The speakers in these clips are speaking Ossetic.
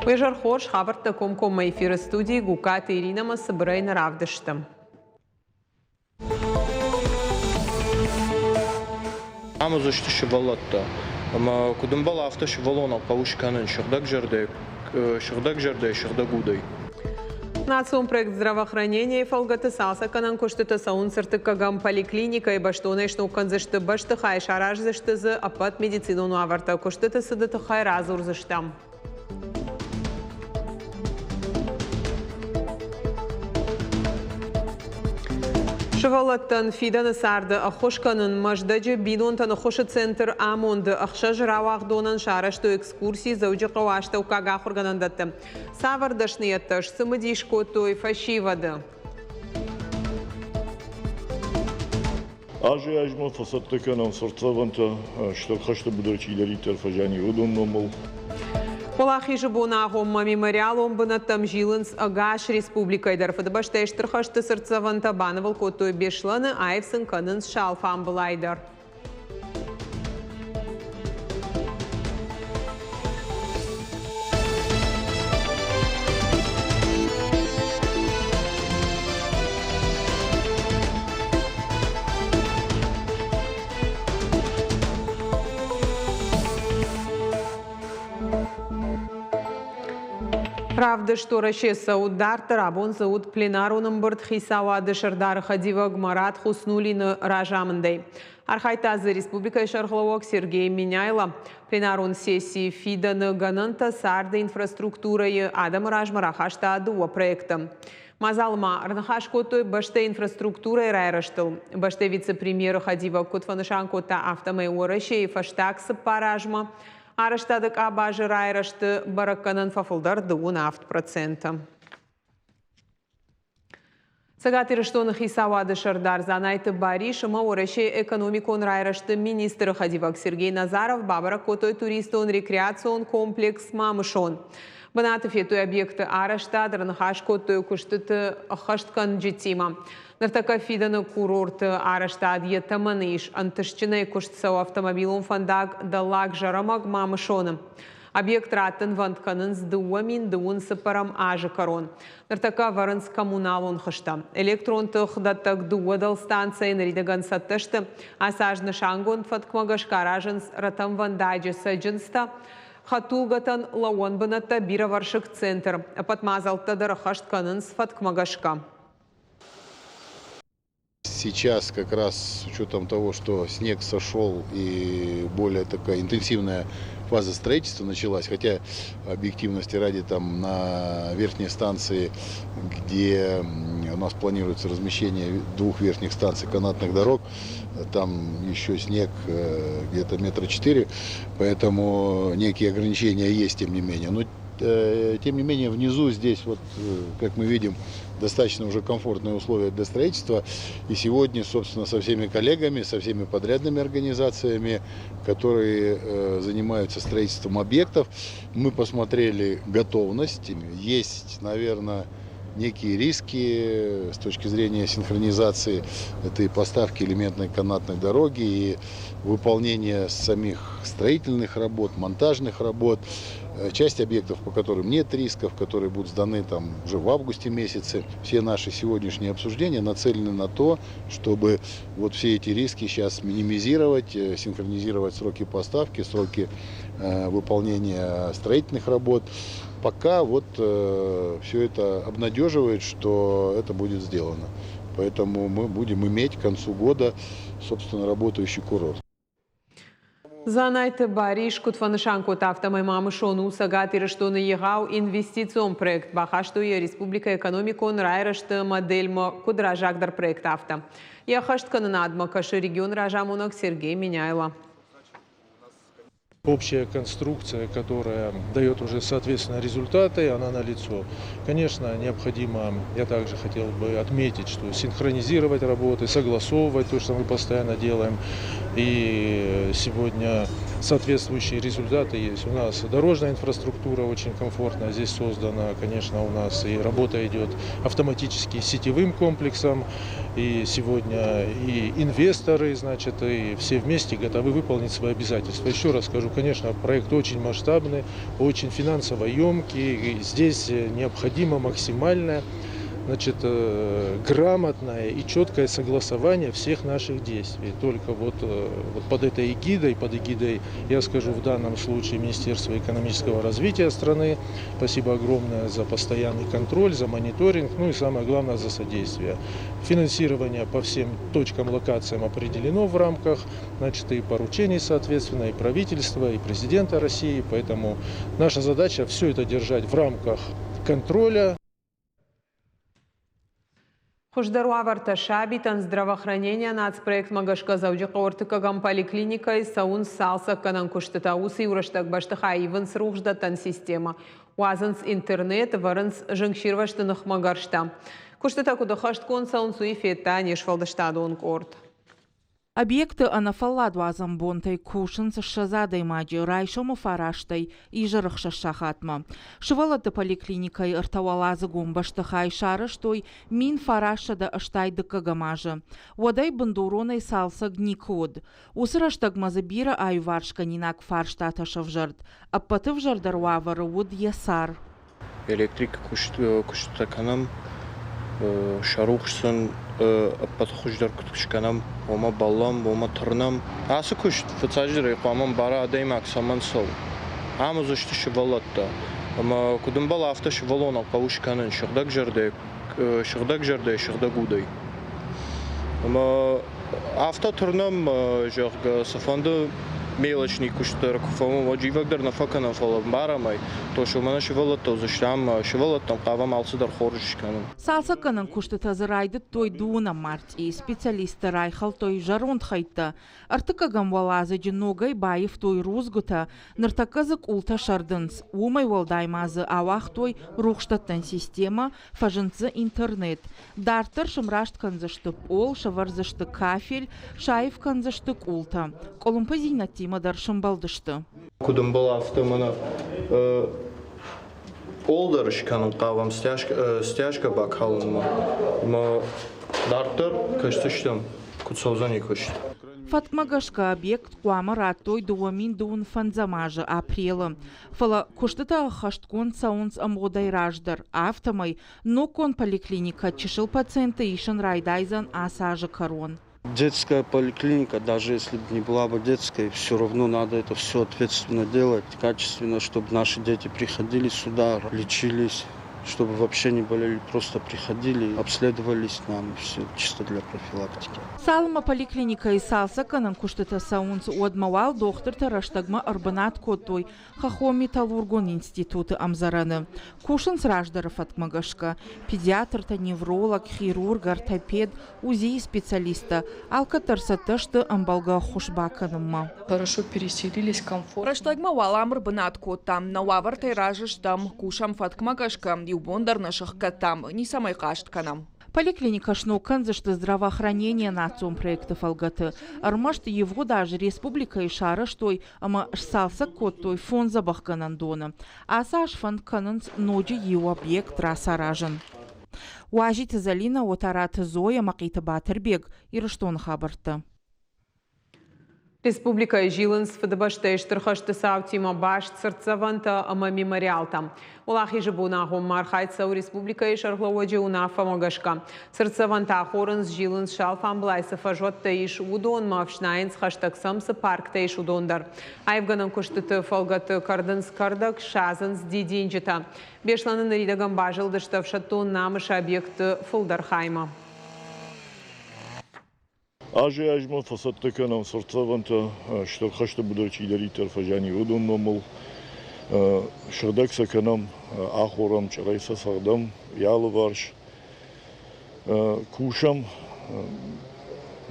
Уе зӕр хорз, хабӕрттӕ комкоммӕ эфиры студийы Гугкаты Иринӕмӕ цыбырӕй нӕ равдысты. Ам уыдзысты сывӕллӕттӕ. Ӕмӕ куыд ӕмбӕлы, афтӕ сывӕллонӕн хъӕуы скӕнын сыгъдӕгзӕрдӕ, сыгъдӕгзӕрдӕ, сыгъдӕг удӕй. Национ проект здравоохранение фӕлгӕты цалцӕггӕнӕн куыстытӕ цӕуынц ӕртыккӕгӕм поликлиникӕйы бӕстонӕй сног кӕндзысты бӕстыхай, сараздзысты дзы ӕппӕт медицинон уавӕртӕ. Куыстыты цыды тыххӕй радзурдзыстӕм. Сывӕллӕттӕн фидӕны царды ӕххуыс кӕнын Мӕздӕджы бинонтӕн ӕххуысы центр Амонд-ы ӕхсӕз рауагъдонӕн сарӕзтой экскурси Дзӕуджыхъӕуы астӕуккаг ахуыргӕнӕндӕтты. Цавӕр дӕсныйӕдтӕ сцымыдис кодтой фӕсивӕды? Азӕй-азмӕ фӕцӕттӕ кӕнӕм цыртдзӕвӕнтӕ, стыр хӕсты быдыры чидӕриддӕр фӕзиан, уыдон номыл. Уӕлахизы боны агъоммӕ мемориалон бынӕттӕм зилынц ӕгас республикӕйы дӕр. Фыдыбӕстӕйы Стыр хӕсты цыртдзӕвӕнтӕ банывыл кодтой Беслӕны, аив сын кӕнынц сӕ алфамбылай дӕр. Равдыст Уӕрӕсе цӕуы дарддӕр. Абон дзы уыд пленарон ӕмбырд хицауады сӕрдары хӕдивӕг Марат Хуснулины разамындӕй. Архайдта дзы республикӕйы сӕргълӕууӕг Сергей Меняйло. Пленарон сессийы фидӕны гӕнӕнтӕ царды инфраструктурӕйы адӕмы размӕ рахаста дыууӕ проекты. Мадзалы ма ӕрныхас кодтой бӕстӕйы инфраструктурӕйы райрӕзтыл. Бӕстӕйы вице-премьеры хӕдивӕг куыд фӕнысан кодта, афтӕмӕй Уӕрӕсейы фӕстаг цыппар азмӕ арӕзтады къабазы райрӕзты бӕрӕггӕнӕн фӕфылдӕр 27%. Цӕгат Ирыстоны хицауады сӕрдар Дзанайты Барис ӕмӕ Уӕрӕсейы экономикон райрӕзты министры хӕдивӕг Сергей Назаров бабӕрӕг кодтой туристон-рекреацион комплекс «Мамысон». Бынаты федтой объекты арӕзтад, ӕрныхас кодтой куыстыты ӕххӕстгӕнджытимӕ. Ныртӕккӕ фидӕны курорты арӕзтад йӕ тӕмӕны ис. Ӕнтыстджынӕй куыст цӕуы автомобилон фӕндаг Дӕллаг Зӕрӕмӕг Мамысоны. Объект раттынвӕнд кӕнынц 2024 азы кӕрон. Ныртӕккӕ ӕвӕрынц коммуналон хызтӕ. Электрон тых дӕттӕг дыууӕ дӕлстанцӕйы ныридӕгӕн цӕттӕ сты. Ацы аз нысангонд фӕткмӕ гӕсгӕ аразынц рӕтӕнвӕндаджы цӕджындзтӕ, хӕдтулгӕтӕн лӕууӕн бынӕттӕ, бирӕвӕрсыг центр. Ӕппӕт мадзӕлттӕ дӕр ӕххӕст кӕнынц фӕткмӕ гӕсгӕ. Сейчас как раз с учетом того, что снег сошел и более такая интенсивная фаза строительства началась, хотя объективности ради там на верхней станции, где у нас планируется размещение двух верхних станций канатных дорог, там еще снег где-то метра четыре, поэтому некие ограничения есть, тем не менее. Но тем не менее внизу здесь, вот, как мы видим, достаточно уже комфортные условия для строительства. И сегодня, собственно, со всеми коллегами, со всеми подрядными организациями, которые занимаются строительством объектов, мы посмотрели готовность. Есть, наверное, некие риски с точки зрения синхронизации этой поставки элементной канатной дороги и выполнения самих строительных работ, монтажных работ. Часть объектов, по которым нет рисков, которые будут сданы там уже в августе месяце. Все наши сегодняшние обсуждения нацелены на то, чтобы вот все эти риски сейчас минимизировать, синхронизировать сроки поставки, сроки выполнения строительных работ. Пока вот все это обнадеживает, что это будет сделано. Поэтому мы будем иметь к концу года, собственно, работающий курорт. Дзанайты Барис куыд фӕнысан кодта, афтӕмӕй Мамысон у Цӕгат Ирыстоны егъау инвестицион проект. Бахастой йӕ республикӕйы экономикон райрӕзты модельмӕ куыд раззагдӕр проект, афтӕ. Йӕ ӕххӕсткӕнынадмӕ кӕсы регионы разамонӕг Сергей Меняйло. Общая конструкция, которая дает уже соответственно результаты, она налицо. Конечно, необходимо, я также хотел бы отметить, что синхронизировать работы, согласовывать то, что мы постоянно делаем. И сегодня соответствующие результаты есть. У нас дорожная инфраструктура очень комфортная здесь создана. Конечно, у нас и работа идет автоматически сетевым комплексом. И сегодня и инвесторы, значит, и все вместе готовы выполнить свои обязательства. Еще раз скажу, конечно, проект очень масштабный, очень финансово емкий. И здесь необходимо максимальное, значит, грамотное и четкое согласование всех наших действий. Только вот, вот под этой эгидой, под эгидой, я скажу, в данном случае Министерства экономического развития страны, спасибо огромное за постоянный контроль, за мониторинг, ну и самое главное за содействие. Финансирование по всем точкам, локациям определено в рамках, значит, и поручений, соответственно, и правительства, и президента России, поэтому наша задача все это держать в рамках контроля. Хуыздӕр уавӕртӕ сабитӕн здравоохранение нацпроектмӕ гӕсгӕ Дзӕуджыхъӕуы ӕртыккӕгӕм поликлиникӕйы цӕуынц цалцӕггӕнӕн куыстытӕ. Уыцы иу рӕстӕг бӕстыхай ивынц рухсдӕттӕн системӕ, уадзынц интернет, ӕвӕрынц зынгсирвӕзты ныхмӕ гӕрзтӕ. Куыстытӕ куыд ӕххӕстгонд цӕуынц, уый федта не сфӕлдыстадон къорд. Объекты ӕнӕфӕлладуадзӕн бонтӕй кусынц 20 адӕймаджы райсомы фарастӕй изӕры 6 сахатмӕ. Сывӕллӕтты поликлиникӕйы ӕртӕуӕладзыгон бӕстыхай сарӕзтой 1982 азы. Уӕдӕй бындуронӕй цалцӕг никуы уыд. Уыцы рӕстӕгмӕ дзы бирӕ аиуварсгӕнинаг фарстатӕ сӕвзӕрд. Ӕппӕты ӕвзӕрдӕр уавӕры уыд йӕ цар. Электрикы куыстытӕ кӕнӕм, сӕ рухс сын ӕппӕты хуыздӕр куыд скӕнӕм, уымӕ бӕллӕм, уымӕ тырнӕм. Ацы куыст фыццаджыдӕр хъуамӕ ӕмбара адӕймаг цӕмӕн цӕуы. Ам уыдзысты сывӕллӕттӕ. Ӕмӕ куыд ӕмбӕлы, афтӕ сывӕллонӕн хъӕуы скӕнын сыгъдӕг зӕрдӕйӕ, сыгъдӕг удӕй. Ӕмӕ афтӕ тырнӕм, зӕгъгӕ, цыфӕнды мелочный куыст дӕр куы фӕуӕм, уӕд зивӕг дӕр нӕ фӕкӕнӕм, фӕлӕ ӕмбарӕм ӕй, то мӕнӕ сывӕллӕттӕ уыдзыстӕм, сывӕллӕттӕм хъавӕм алцыдӕр хорз скӕнын. Цалцӕггӕнӕн куыстытӕ дзы райдыдтой дыууынӕм мартъийы. Специалисттӕ райхӕлдтой зӕронд хӕйттӕ. Ӕртыккӕгӕм уӕладзыджы ногӕй баивтой рудзгуытӕ, ныртӕккӕ дзы къултӕ сӕрдынц. Уымӕй уӕлдай ма дзы ауагътой рухсдӕттӕн системӕ, фӕзынд дзы интернет. Дарддӕр сымраст кӕндзысты пъол, сӕвӕрдзысты кафель, саив кӕндзысты къултӕ. Къуылымпыдзинӕдтимӕ дӕр сӕмбӕлдысты. Куыд ӕмбӕлы, афтӕ мӕнӕ пъол дӕр скӕнын хъавӕм стяжкӕ бакалынмӕ. Ӕмӕ дарддӕр кӕсдзыстӕм, куыд цӕудзӕни куыст. Фӕткмӕ гӕсгӕ объект хъуамӕ радтой 2025 азы апрелы. Фӕлӕ куыстытӕ ӕххӕстгонд цӕуынц ӕмгъуыдӕй раздӕр. Афтӕмӕй ноггонд поликлиникӕ чысыл пациентты исын райдайдзӕн ацы азы кӕрон. Детская поликлиника, даже если бы не была бы детской, все равно надо это все ответственно делать, качественно, чтобы наши дети приходили сюда, лечились, чтобы вообще не болели, просто приходили, обследовались нам, все чисто для профилактики. Цалынмӕ поликлиникӕйы цалцӕггӕнӕн куыстытӕ цӕуынц, уӕдмӕ уал дохтыртӕ рӕстӕгмӕ ӕрбынат кодтой Хӕххон-металлургон институты ӕмдзӕрӕны. Кусынц раздӕры фӕткмӕ гӕсгӕ. Педиатртӕ, невролог, хирург, ортопед, УЗИ-йы специалисттӕ алкӕддӕр цӕттӕ сты ӕмбӕлгӕ ӕххуыс бакӕнынмӕ. Хорошо переселились, комфортно. Рӕстӕгмӕ уал ам ӕрбынат кодтам. Нӕ уавӕртӕй разы стӕм, кусӕм фӕткмӕ гӕсгӕ, иу бон дӕр нӕ сӕхгӕдтам, ницӕмӕй хъаст кӕнӕм. Поликлиникӕ сног кӕндзысты здравоохранение национ проекты фӕлгӕты. Ӕрмӕст ивгъуыд аз республикӕйы сарӕзтой ӕмӕ сцалцӕг кодтой фондз дзӕбӕхгӕнӕндоны. Ацы аз фӕнд кӕнынц ноджы иу объект рацаразын. Уазиты Зӕлинӕ, Отараты Зоя, Мӕхъиты Батырбег, Ирыстоны хабӕрттӕ. Республикӕйы зилынц Фыдыбӕстӕйы Стыр хӕсты цаутимӕ баст цыртдзӕвӕнтӕ ӕмӕ мемориалтӕ. Уӕлахизы боны агъоммӕ архайд цӕуы республикӕйы сӕргълӕууӕджы уынаффӕмӕ гӕсгӕ. Цыртдзӕвӕнтӕ ахорынц, зилынц сӕ алфамблай цы фӕзуӕттӕ ис, уыдонмӕ, ӕфснайынц хӕстӕг сӕм цы парктӕ ис, уыдон дӕр. Аивгӕнӕн куыстыты фӕлгӕты кӕрдынц кӕрдӕг, садзынц дидинджытӕ. Беслӕны ныридӕгӕн базылдысты ӕфсӕддон намысы объектты фылдӕр хаймӕ. Азӕй-азмӕ фӕцӕттӕ кӕнӕм цыртдзӕвӕнтӕ, стыр хӕсты быдыр чидӕриддӕр фӕзиан и, уыдон номыл. Сыгъдӕг сӕ кӕнӕм, ахорӕм, чъырӕй сӕ цӕгъдӕм йӕ алыварс. Кусӕм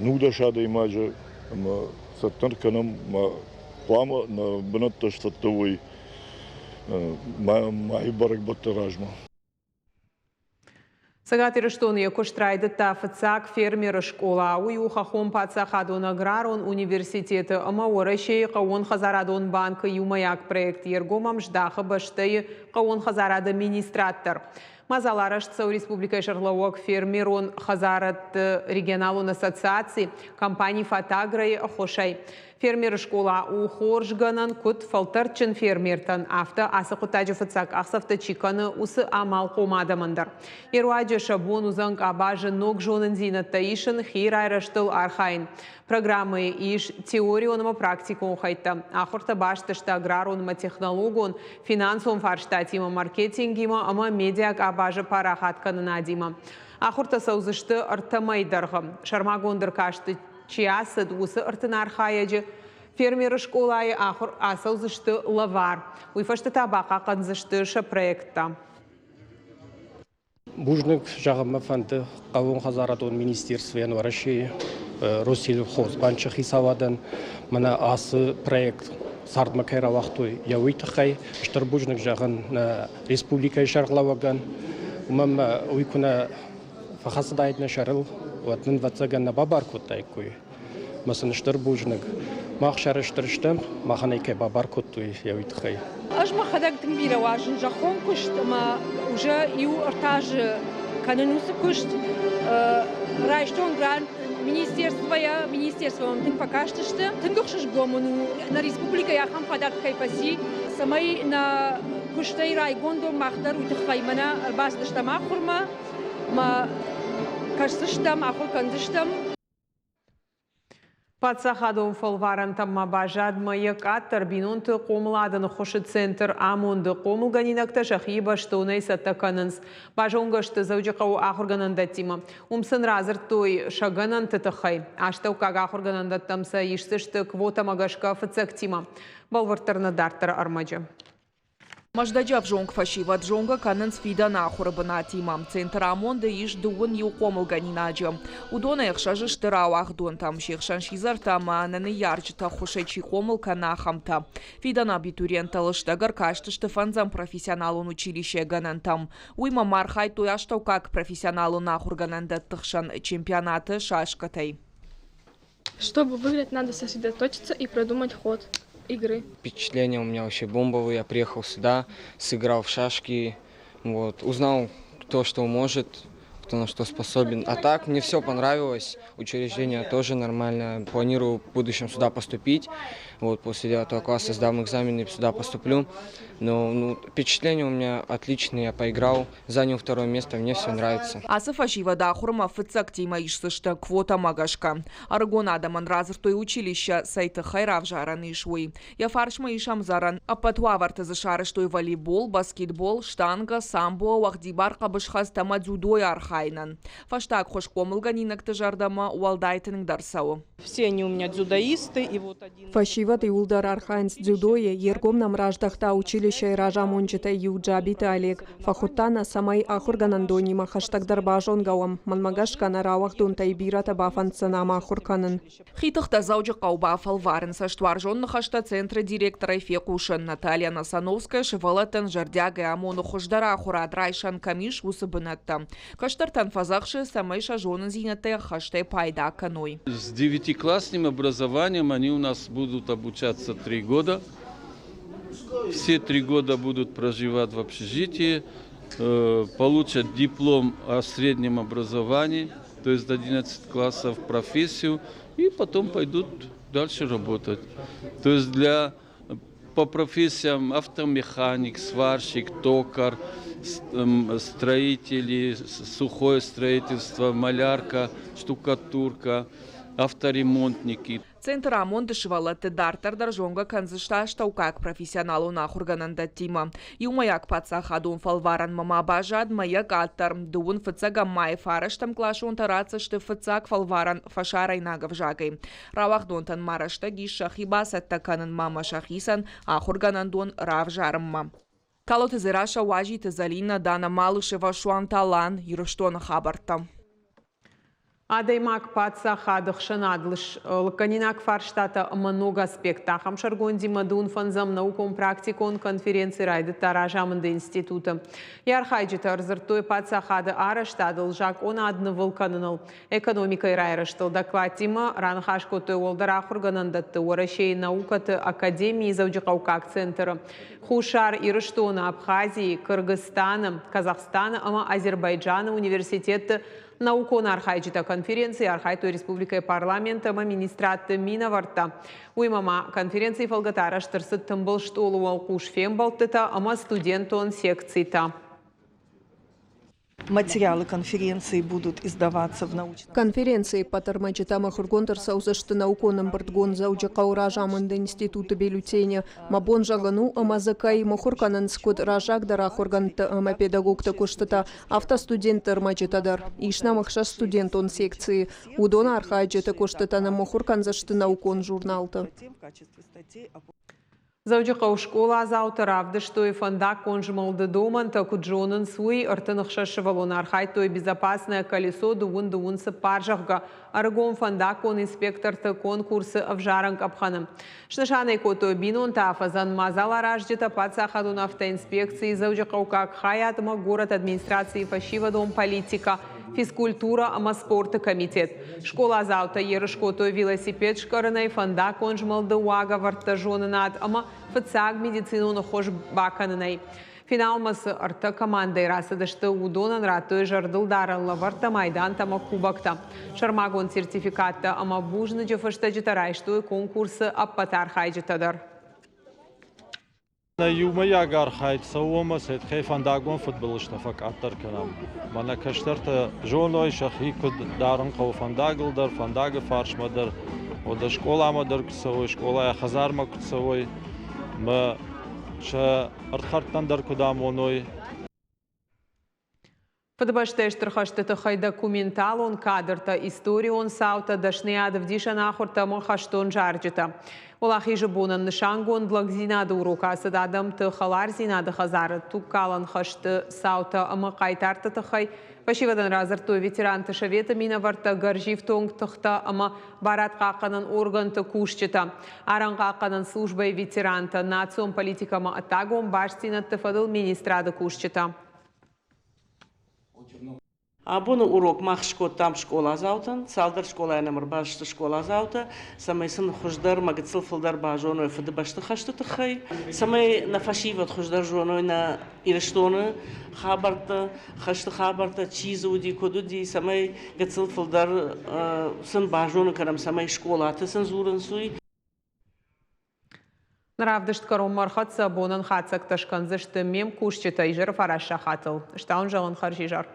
19 адӕймаджы ӕмӕ цӕттӕ кӕнӕм, хъуамӕ нӕ бынӕттӕ сцӕттӕ уой майы бӕрӕгбӕтты размӕ. Цӕгат Ирыстоны йӕ куыст райдыдта фыццаг фермеры скъола. Уый у Хӕххон паддзахадон аграрон университеты ӕмӕ Уӕрӕсейы хъӕууонхӕдзарадон банкы иумӕйаг проект. Йе ргом ӕм здахы бӕстӕйы хъӕууонхӕдзарады министрад дӕр. Мадзал арӕзт цӕуы республикӕйы сӕргълӕууӕг фермерон хӕдзарадты регионалон ассоциаци, компани «Фатагро»-йы ӕххуысӕй. Фермеры скъола у хорз гӕнӕн куыд фӕлтӕрдджын фермертӕн, афтӕ ацы хъуыддаджы фыццаг къахдзӕфтӕ чи кӕны, уыцы амалхъом адӕмӕн дӕр. Йе руаджы сӕ бон уыдзӕн къабазы ног зонындзинӕдтӕ исын, хи райрӕзтыл архайын. Программӕйы ис теорион ӕмӕ практикон хӕйттӕ. Ахуыртӕ баст сты аграрон ӕмӕ технологон, финансон фарстатимӕ, маркетингимӕ ӕмӕ медиакъабазы парахат кӕнынадимӕ. Ахуыртӕ цӕудзысты ӕртӕ мӕйы дӕргъы. Сӕрмагонд ӕркасты чи ацыд, уыцы 30 архайӕджы фермеры скъолайы ахуыр ацӕудзысты лӕвар. Уый фӕстӕ та бахъахъхъӕндзысты сӕ проекттӕ. Бузныг зӕгъын мӕ фӕнды хъӕууонхӕдзарадон министерствойӕн Уӕрӕсейы Россельхозбанчы хицауадӕн мӕнӕ ацы проект цардмӕ кӕй рауагътой, йӕ уый тыххӕй. Стыр бузныг зӕгъын нӕ республикӕйы сӕргълӕууӕгӕн, уымӕн ӕмӕ уый куы нӕ фӕхӕцыдаид нӕ сӕрыл, уӕд нын, ӕвӕццӕгӕн, нӕ бабар кодтаиккой. Мӕ сын стыр бузныг. Мах сӕрыстыр стӕм, махӕн ӕй кӕй бабар кодтой, йӕ уый тыххӕй. Ӕз мӕхӕдӕг тынг бирӕ уарзын зӕххон куыст ӕмӕ уже иу ӕртӕ азы кӕнын уыцы куыст. Райстон грант министерствойӕ, министерство мӕм тынг фӕкастысты. Тынг ӕхсызгон мын у, нӕ республикӕйы ахӕм фадат кӕй фӕци, цӕмӕй нӕ куыстӕй райгонд уӕм мах дӕр, уый тыххӕй мӕнӕ ӕрбацыдыстӕм ахуырмӕ, мӕ кӕсдзыстӕм, ахуыр кӕндзыстӕм. Паддзахадон фӕлварӕнтӕм ма баззад мӕйӕ къаддӕр бинонты хъомылады ныххуысы центр Амонды хъомылгӕнинӕгтӕ сӕхи бӕстонӕй цӕттӕ кӕнынц. Базонгӕ сты Дзӕуджыхъӕуы ахуыргӕнӕндӕттимӕ. Уым сын радзырдтой сӕ гӕнӕнты тыххӕй. Астӕуккаг ахуыргӕнӕндӕттӕм сӕ исдзысты квотӕмӕ гӕсгӕ фыццӕгтимӕ. Бӕлвырддӕр нӕ дарддӕры ӕрмӕджы. Мӕздӕджы ӕвзонг фӕсивӕд зонгӕ кӕнынц фидӕны ахуыры бынатимӕ. Центр Амонд-ы ис дыууын иу хъомылгӕнинаджы. Уыдонӕй ӕхсӕз сты рауагъдонтӕм, се хсӕн сидзӕртӕ ӕмӕ ӕнӕ ныййарджыты ӕххуысӕй чи хъомыл кӕны, ахӕмтӕ. Фидӕны абитуриенттӕ лыстӕг ӕркастысты фӕндзӕм профессионалон училищӕйы гӕнӕнтӕм. Уыимӕ ма архайдтой астӕуккаг профессионалон ахуыргӕнӕндӕтты хсӕн чемпионаты шашкӕтӕй. Чтобы выиграть, надо сосредоточиться и продумать ход игры. Впечатление у меня вообще бомбовые. Я приехал сюда, сыграл в шашки, вот, узнал, кто что может, кто на что способен. А так мне все понравилось, учреждение тоже нормально. Планирую в будущем сюда поступить. Вот, после девятого класса сдам экзамен и сюда поступлю. Но ну, впечатление у меня отличное, я поиграл, занял второе место, мне все нравится. Ацы фӕсивӕд ахуырмӕ фыццӕгтимӕ исдзысты квотӕмӕ гӕсгӕ. Ӕрыгон адӕмӕн радзырдтой училищӕ, цӕй тыххӕй равзарӕн ис, уый. Йӕ фарсмӕ ис ӕмдзӕрӕн. Ӕппӕт уавӕрты дзы сарӕзтой волейбол, баскетбол, штангӕ, самбо, уӕгъдибар хъӕбысхӕст ӕмӕ дзюдойы архайынӕн. Фӕстаг хуыз хъомылгӕнинӕгты зӕрдӕмӕ уӕлдай тынгдӕр цӕуы. Все они у меня дзюдоисты, и вот один... Фӕсивӕд иууылдӕр архайынц дзюдойы, йе ргом нӕм раздӕхта училищӕйы разамонджытӕй иу Джабиты Олег. Фӕхуыдта нӕ, цӕмӕй ахуыргӕнӕндонимӕ хӕстӕгдӕр базонгӕ уӕм. Мӕнмӕ гӕсгӕ нӕ рауагъдонтӕй бирӕтӕ бафӕнддзӕн ам ахуыр кӕнын. Хи тыхтӕ Дзӕуджыхъӕуы бафӕлварын цӕстуарзон ныхӕстӕ центры директорӕй фехъусын. Наталья Носановская сывӕллӕттӕн зӕрдиагӕй амоны хуыздӕр ахуырад райсӕн кӕм ис, уыцы бынӕттӕ. Кӕстӕртӕн фӕдзӕхсы, цӕмӕй сӕ зонындзинӕдтӕй ӕххӕстӕй пайда кӕной. С девятиклассным образованием они у нас будут обучаться 3 года. Все 3 года будут проживать в общежитии, получат диплом о среднем образовании, то есть 11 классов, профессию, и потом пойдут дальше работать. То есть для по профессиям автомеханик, сварщик, токарь, строители, сухое строительство, малярка, штукатурка, авторемонтники. Центр Амонды сывӕллӕтты дарддӕр дӕр зонгӕ кӕндзысты астӕуккаг профессионалон ахуыргӕнӕндӕттимӕ. Иумӕйаг паддзахадон фӕлварӕнмӕ ма баззад мӕйӕ къаддӕр. Дыууын фыццӕгӕм майы фарӕстӕм къласонтӕ ратдзысты фыццаг фӕлварӕн фӕсарӕйнаг ӕвзагӕй. Рауагъдонтӕн ма рӕстӕг ис сӕхи бацӕттӕ кӕнынмӕ ӕмӕ сӕхицӕн ахуыргӕнӕндон равзарынмӕ. Калоты Дзерассӕ, Уазиты Зӕлинӕ, Дана Малышева, Суанта Алан, Ирыстоны хабӕрттӕ. Адӕймаг паддзахады хсӕнад лыггӕнинаг фарстатӕ ӕмӕ ног аспекттӕ ахӕм сӕргондимӕ дун фӕндзӕм наукон-практикон конференци райдыдта разамынды институты. Йӕ архайджытӕ ӕрдзырдтой паддзахады арӕзтадыл, закъонад нывыл кӕныныл, экономикӕйы райрӕзтыл. Докладтимӕ раныхас кодтой уӕлдӕр ахуыргӕнӕндӕтты Уӕрӕсейы наукӕты академийы Дзӕуджыхъӕуккаг центры, Хуссар Ирыстоны, Абхазийы, Кыргызстаны, Казахстаны ӕмӕ Азербайджаны университетты Наукон архайджытӕ конференцийы архайдтой республикӕйы парламент ӕмӕ министрадты минӕвӕрттӕ. Уыимӕ ма конференцийы фӕлгӕты арӕзт ӕрцыд тымбыл стъолы уӕлхъус фембӕлдтытӕ ӕмӕ студентон секцитӕ. Материалы конференции будут издаваться в научном... Конференцийы ӕппӕт ӕрмӕджытӕ мыхуыргонд ӕрцӕудзысты наукон ӕмбырдгонд Дзӕуджыхъӕуы разамынды институты бюллетены. Мӕ бон зӕгъын у, ӕмӕ дзы кӕй мыхуыр кӕнынц куыд раззагдӕр ахуыргӕндты ӕмӕ педагогты куыстытӕ, афтӕ студентты ӕрмӕджытӕ дӕр. Ис нӕм ӕхсӕз студентон секцийы. Уыдон архайджыты куыстытӕ ныммыхуыр кӕндзысты наукон журналты. Дзӕуджыхъӕуы скъоладзаутӕ равдыстой фӕндаггон змӕлды домӕнтӕ куыд зонынц, уый. 36 сывӕллоны архайдтой «Безопасное колесо» дыууын дыууын цыппар, зӕгъгӕ, ӕрыгон фӕндаггон инспекторты конкурсы ӕвзарӕн къӕпхӕны. Снысан ӕй кодтой бинонтӕ афӕдзӕн мадзаларазджытӕ паддзахадон автоинспекцийы Дзӕуджыхъӕуккаг хайад ӕмӕ горӕты администрацийы фӕсивӕдон политикӕ, физкультурӕ ӕмӕ спорты комитет. Скъоладзаутӕ ерыс кодтой велосипед скъӕрынӕй, фӕндаггон змӕлды уагӕвӕрдтӕ зонынад ӕмӕ фыццаг медицинон ӕххуыс бакӕнынӕй. Финалмӕ цы ӕртӕ командӕйы рацыдысты, уыдонӕн радтой зӕрдылдарӕн лӕвӕрттӕ, майдантӕ ӕмӕ кубоктӕ. Сӕрмагонд сертификаттӕ ӕмӕ бузныджы фыстӕджытӕ райстой конкурсы ӕппӕт архайджытӕ дӕр. Нӕ иумӕйаг архайд цӕуы ӕмӕ сӕ фӕндагон фыдбылызтӕ фӕкъаддӕр кӕнӕм. Мӕнӕ кӕстӕртӕ зоной сӕхи куыд дарын хъӕуы фӕндагыл дӕр, фӕндагы фарсмӕ дӕр, уӕдӕ скъоламӕ дӕр куы цӕуой, скъолайӕ хӕдзармӕ куы цӕуой, мӕ сӕ ӕрдхӕрдтӕн дӕр куыд амоной. Фыдыбӕстӕйы Стыр хӕсты тыххӕй документалон кадртӕ, историон цаутӕ, дӕсныйад ӕвдисӕн ахуыртӕ ӕмӕ хӕстон зарджытӕ. Уӕлахизы бонӕн нысангонд лӕгдзинады урок ацыд адӕмты хӕлардзинады хӕдзары тугкалӕн хӕсты цаутӕ ӕмӕ хъайтарты тыххӕй. Фӕсивӕдӕн радзырдтой ветеранты советы минӕвӕрттӕ, гӕрзифтонг тыхтӕ ӕмӕ барадхъахъхъӕнӕн органты кусджытӕ. Арӕнхъахъхъӕнӕн службӕйы ветерантӕ, национ политикӕ ӕмӕ ӕддагон бастдзинӕдты фӕдыл министрады кусджытӕ. Абоны урок мах скодтам скъоладзаутӕн, цалдӕр скъолайӕ нӕм ӕрбацыдысты скъоладзаутӕ, цӕмӕй сын хуыздӕр ӕмӕ гыццыл фылдӕр базоной Фыдыбӕсты хӕсты тыххӕй, цӕмӕй нӕ фӕсивӕд хуыздӕр зоной нӕ Ирыстоны хабӕрттӕ, хӕсты хабӕрттӕ, чи дзы уыди, куыд уыди, цӕмӕй гыццыл фылдӕр сын базонын кӕнӕм, цӕмӕй скъолаты сын дзурынц, уый. Равдыст кӕронмӕ ӕрхӕццӕ, бонӕн хатдзӕгтӕ скӕндзысты ме мкусджытӕ изӕры фараст сахатыл. Стауын зӕгъын хӕрзизӕр.